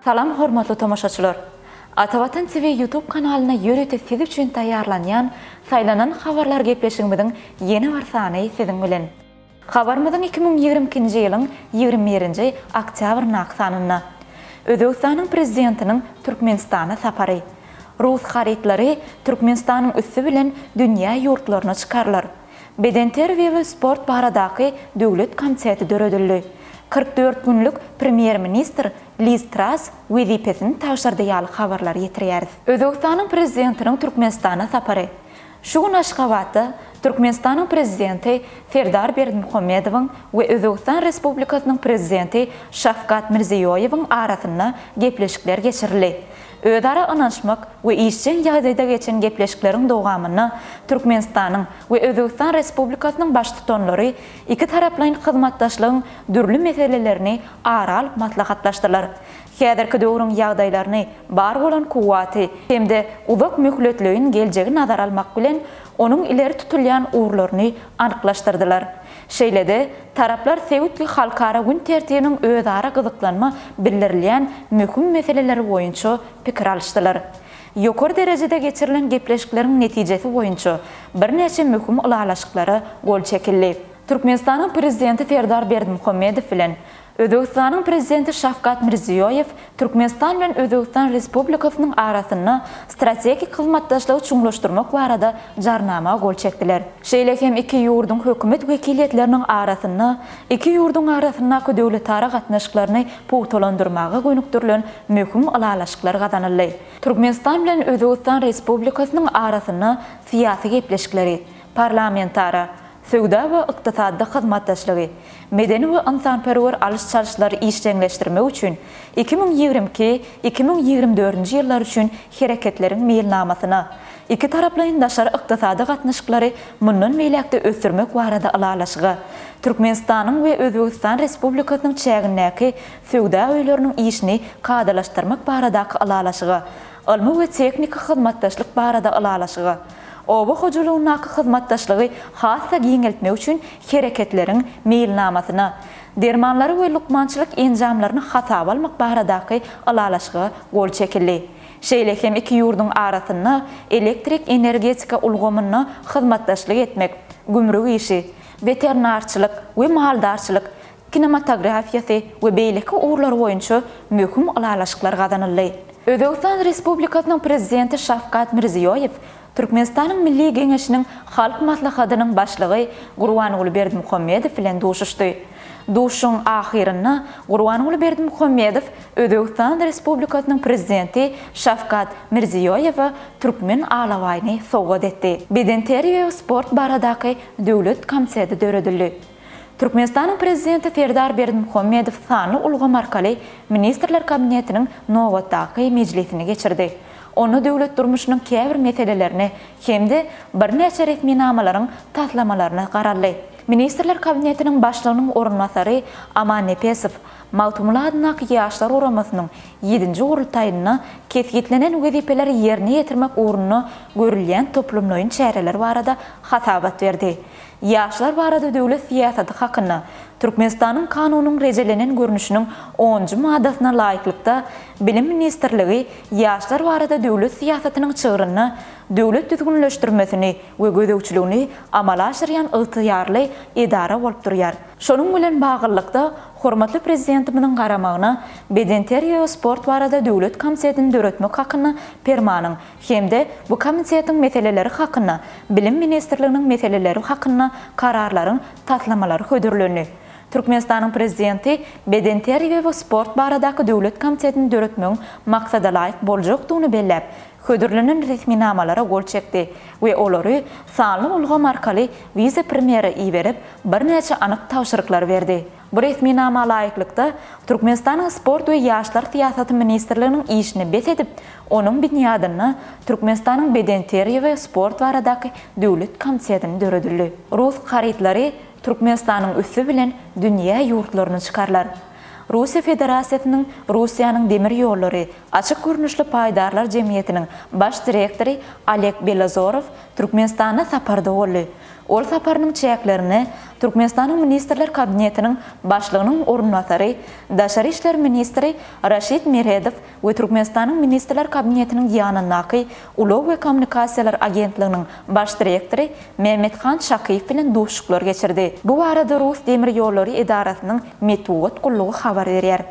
Salam hormatly tomaşaçylar! Atavatan TV YouTube kanalynda ýörite siz üçin taýýarlanýan Saýlanan habarlar gepleşigimiziň ýene bir sany siziň bilen. Habarymyzyň 2022-nji ýylyň 21-nji oktýabryndaky sanynda. Özbegistanyň Prezidentiniň Türkmenistana sapary. Rus harytlary Türkmenistanyň üsti bilen dünýä ýurtlaryna çykarylar. Bedenterbiýe we sport baradaky döwlet komiteti döredildi. 44 günlük Premýer-ministr Liz Trass wezipesini tabşyrdy ýaly habarlary ýetirýäris. Özbegistanyň Prezidentiniň Türkmenistana sapary. Şu gün Aşgabatda Türkmenistanyň Prezidenti Serdar Berdimuhamedowyň we Özbegistan Respublikasynyň Prezidenti Şawkat Mirziýoýewiň arasynda gepleşikler geçirildi. Özara ynanyşmak we işjeň ýagdaýda geçen gepleşikleriň dowamynda Türkmenistanyň we Özbegistan Respublikasynyň Baştutanlary ikitaraplaýyn hyzmatdaşlygyň dürli meselelerini ara alyp maslahatlaşdylar. Häzirki döwrüň ýagdaýlaryny, bar bolan kuwwaty hem-de uzak möhletleýin geljegi nazara almak bilen, onuň ileri tutulýan ugurlaryny anyklaşdyrdylar. Şeýle-de, taraplar sebit we halkara gün tertibiniň özara gyzyklanma bildirilýän möhüm meseleleri boýunça pikir alyşdylar. Ýokary derejede geçirilen gepleşikleriň netijesi boýunça birnäçe möhüm ylalaşyklara gol çekildi. Türkmenistanyň Prezidenti Serdar Berdimuhamedow bilen Özbegistanyň Prezidenti Şawkat Mirziýoýew Türkmenistan bilen Özbegistan Respublikasynyň arasynda strategik hyzmatdaşlygy çuňlaşdyrmak barada Jarnama gol çekdiler. Şeýle hem iki ýurduň hökümet wekiliýetleriniň arasynda iki ýurduň arasyndaky döwletara gatnaşyklaryny pugtalandyrmaga gönükdirilen möhüm ylalaşyklar gazanyldy. Türkmenistan bilen Özbegistan Respublikasynyň arasynda syýasy gepleşikleri, parlamentara, söwda we ykdysady hyzmatdaşlygy, medeni we ynsanperwer alyş-çalyşlary işjeňleşdirmek üçin 2022, 2024-nji ýyllar üçin Hereketleriň meýilnamasyna, ikitaraplaýyn daşary ykdysady gatnaşyklary mundan beýläk-de ösdürmek barada ylalaşyga, Türkmenistanyň we Özbegistan Respublikasynyň çägindäki söwda öýleriniň işini kadalaşdyrmak baradaky ylalaşyga, ylmy we tehniki hyzmatdaşlyk barada ylalaşyga, oba hojalygyndaky hyzmatdaşlygy has-da giňeltmek üçin Hereketleriň meýilnamasyna, dermanlary we lukmançylyk enjamlaryny hasaba almak baradaky ylalaşyga gol çekildi. Şeýle hem iki ýurduň arasynda elektrik energetika ulgamynda hyzmatdaşlyk etmek, gümrük işi, weterinarçylyk we maldarçylyk, kinematografiýasy we beýleki ugurlar boýunça möhüm ylalaşyklar gazanyldy. Özbegistan Respublikasynyň Prezidenti Şawkat Mirziýoýew Türkmenistanyň Milli Geňeşiniň Halk Maslahatynyň Başlygy Gurbanguly Berdimuhamedow bilen duşuşdy. Duşuşygyň ahyrynda Gurbanguly Berdimuhamedow Özbegistan Respublikasynyň Prezidenti Şawkat Mirziýoýewe türkmen alabaýyny sowgat etdi. Bedenterbiýe we sport baradaky döwlet komiteti döredildi. Türkmenistanyň Prezidenti Serdar Berdimuhamedow sanly ulgam arkaly Ministrler Kabinetiniň nobatdaky mejlisini geçirdi. Onda döwlet durmuşynyň käbir meselelerine hem-de birnäçe resminamalaryň taslamalaryna garaldy. Ministrler Kabinetiniň Başlygynyň orunbasary Aman Nepesow Magtymguly adyndaky Ýaşlar guramasynyň ýedinji gurultaýynda kesgitlenen wezipeleri ýerine ýetirmek ugrunda görülýän toplumlaýyn çäreler barada hasabat berdi. Ýaşlar barada döwlet syýasaty hakynda Türkmenistanyň Kanunyň rejelenen görnüşiniň onunjy maddasyna laýyklykda, Bilim ministrligi ýaşlar barada döwlet syýasatynyň çygrynda döwlet düzgünleşdirmesini we gözegçiligini amala aşyrýan ygtyýarly edara bolup durýar. Şonuň bilen baglylykda, hormatly Prezidentimiziň garamagyna Bedenterbiýe we sport barada döwlet komitetini döretmek hakynda Permanyň hem-de bu komitetiň meseleleri hakynda Bilim ministrliginiň meseleleri hakynda Kararlaryň taslamalary hödürlendi. Türkmenistanyň Prezidenti Bedenterbiýe we sport baradaky döwlet komitetini döretmegiň maksadalaýyk boljakdygyny belläp, hödürlenen resminamalara gol çekdi we olary sanly ulgam arkaly wise-premýere iberip, birnäçe anyk tabşyryklary berdi. Bu resminama laýyklykda, Türkmenistanyň Sport we ýaşlar syýasaty ministrliginiň işini bes edip, onuň binýadynda Türkmenistanyň Bedenterbiýe we sport baradaky döwlet komitetini döredildi. Rus harytlary Türkmenistanyň üsti bilen dünýä ýurtlaryna çykarylar. Russiýa Federasiýasynyň Russiýanyň demir ýollary açyk görnüşli paýdarlar jemgyýetiniň baş direktory Oleg Belozorow Türkmenistanda saparda boldy. Ol saparynyň çäklerinde Türkmenistanyň Ministrler Kabinetiniň Başlygynyň orunbasary, daşary işler ministri Raşid Meredow we Türkmenistanyň Ministrler Kabinetiniň ýanyndaky Ulag we kommunikasiýalar agentliginiň baş direktory Mehmethan Çakyýew bilen duşuşyklar geçirdi. Bu barada Rus demir ýollary edarasynyň metbugat gullugy habar berýär.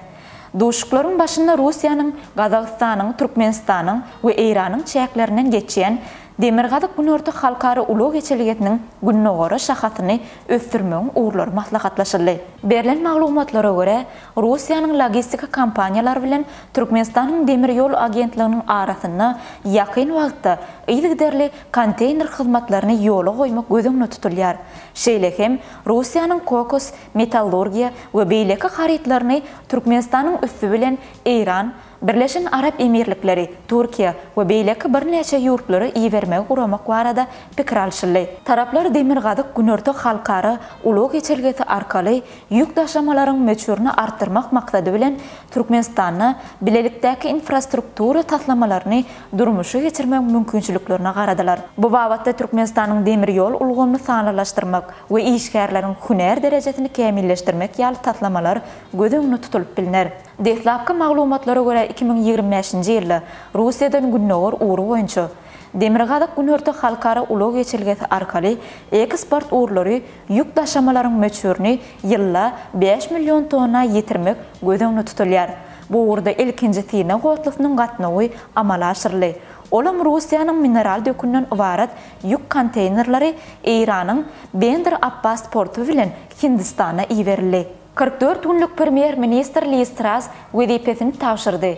Duşuşyklaryň başynda Russiýanyň, Gazagystanyň, Türkmenistanyň we Eýranyň çäklerinden geçýän Demirgazyk-Günorta halkara ulag geçelgesiniň gündogara şahasyny ösdürmegiň ugurlary maslahatlaşyldy. Berlen maglumatlara görä, Russiýanyň logistika kompaniýalary bilen Türkmenistanyň demir ýol agentliginiň arasynda ýakyn wagtda yzygiderli konteýner hyzmatlaryny ýola goýmak göz öňünde tutulýar. Şeýle hem Russiýanyň kokos, metallurgiýa we beýleki harytlaryny Türkmenistanyň üsti bilen Eýran, Birleşen Arap Emirlikleri, Türkiýe we beýleki birnäçe ýurtlara ibermegi guramak barada pikir alşyldy. Taraplar Demirgazyk-Günorta halkara ulag geçelgesi arkaly ýük daşamalaryň möçberini artdyrmak maksady bilen Türkmenistanda bilelikdäki infrastruktura taslamalaryny durmuşa geçirmegiň mümkinçiliklerine garadylar. Bu babatda Türkmenistanyň demir ýol ulgamyny sanlylaşdyrmak we işgärleriň hünär derejesini kämilleşdirmek ýaly taslamalar göz öňünde tutulyp bilner. Deslapky maglumatlara görä, 2025-nji ýylda Russiýadan gündogar ugry boýunça Demirgazyk-Günorta halkara ulag geçelgesi arkaly eksport ugurlary ýük daşamalaryň möçberini ýylda bäş million tonna ýetirmek göz öňünde tutulýar. Bu ugurda ilkinji synag otlusynyň gatnawy amala aşyryldy. Olam Russiýanyň mineral dökünden ybarat ýük konteýnerleri Eýranyň Bender-Abbas porty bilen Hindistana iberildi. 44 günlük premýer-ministr Liz Trass wezipesini tabşyrdy.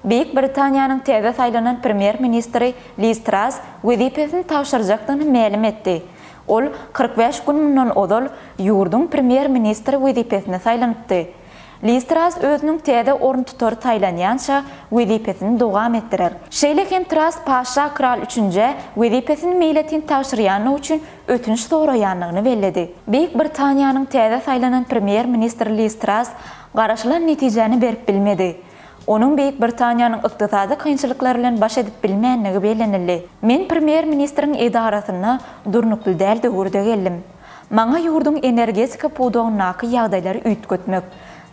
Beýik Britaniýanyň täze saýlanan premýer-ministri Liz Trass wezipesini tabşyrjakdygyny mälim etdi. Ol 45 gün mundan ozal ýurduň premýer-ministri wezipesine saýlanypdy. Liz Trass özüniň täze oruntutary saýlanýança wezipesini dowam etdirer. Şeýle hem Trass paşa Kral Üçünjä wezipesini meýletin tabşyrýandygy üçin ötünç soraýandygyny belledi. Beýik Britaniýanyň täze saýlanan premýer-ministri Liz Trass garaşylan netijäni berip bilmedi. Onuň Beýik Britaniýanyň ykdysady kynçylyklar bilen baş edip bilmänligi bellenildi. Men premýer-ministriň edarasyna durnukly däl döwürde geldim. Maňa ýurduň energetika pudagyndaky ýagdaýlary üýtgetmek,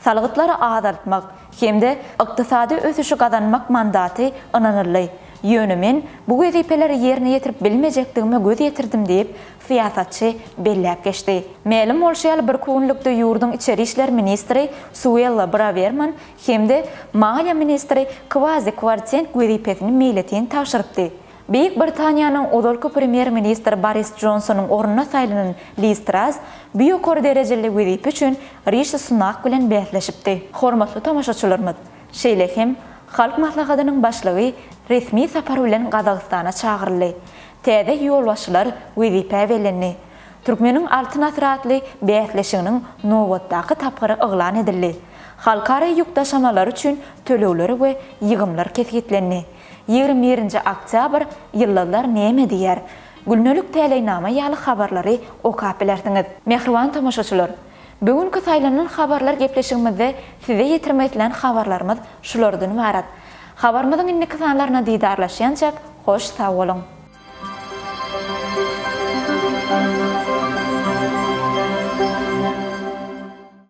salgytlary azaltmak hem-de ykdysady ösüşi gazanmak mandaty ynanyldy. Ýöne men bu wezipeleri ýerine ýetirip bilmejekdigime göz ýetirdim diýip, syýasatçy belläp geçdi. Mälim bolşy ýaly, birki günlükde ýurduň içeri işler ministri Suella Brawerman hem-de maliýe ministri Kwazi Kwarteng wezipesini meýletin tabşyrypdy. Beýik Britaniýanyň ozalky premýer-ministri Boris Jonsonyň ornuna saýlanan Liz Trass bu ýokary derejeli wezipe üçin Rişi Sunak bilen bäsleşipdi. Hormatly tomaşaçylarymyz, şeýle hem Halk Maslahatynyň Başlygy resmi sapar bilen Gazagystana çagyryldy. Täze ýolbaşçylar wezipä bellendi. Türkmeniň Altyn asyry atly bäsleşiginiň nobatdaky tapgyry yglan edildi. Halkara ýük daşamalary üçin tölegler we ýygymlar kesgitlendi. 21-nji oktýabr Ýyldyzlar näme diýýär? Gündelik täleýnama ýaly habarlary okap bilersiňiz. Mähriban tomaşaçylar! Bu günki saýlanan habarlar gepleşigimizde size ýetirmek islän habarlarymyz şulardan ybarat. Habarymyzyň indiki sanlaryna didarlaşýançak hoş sag boluň!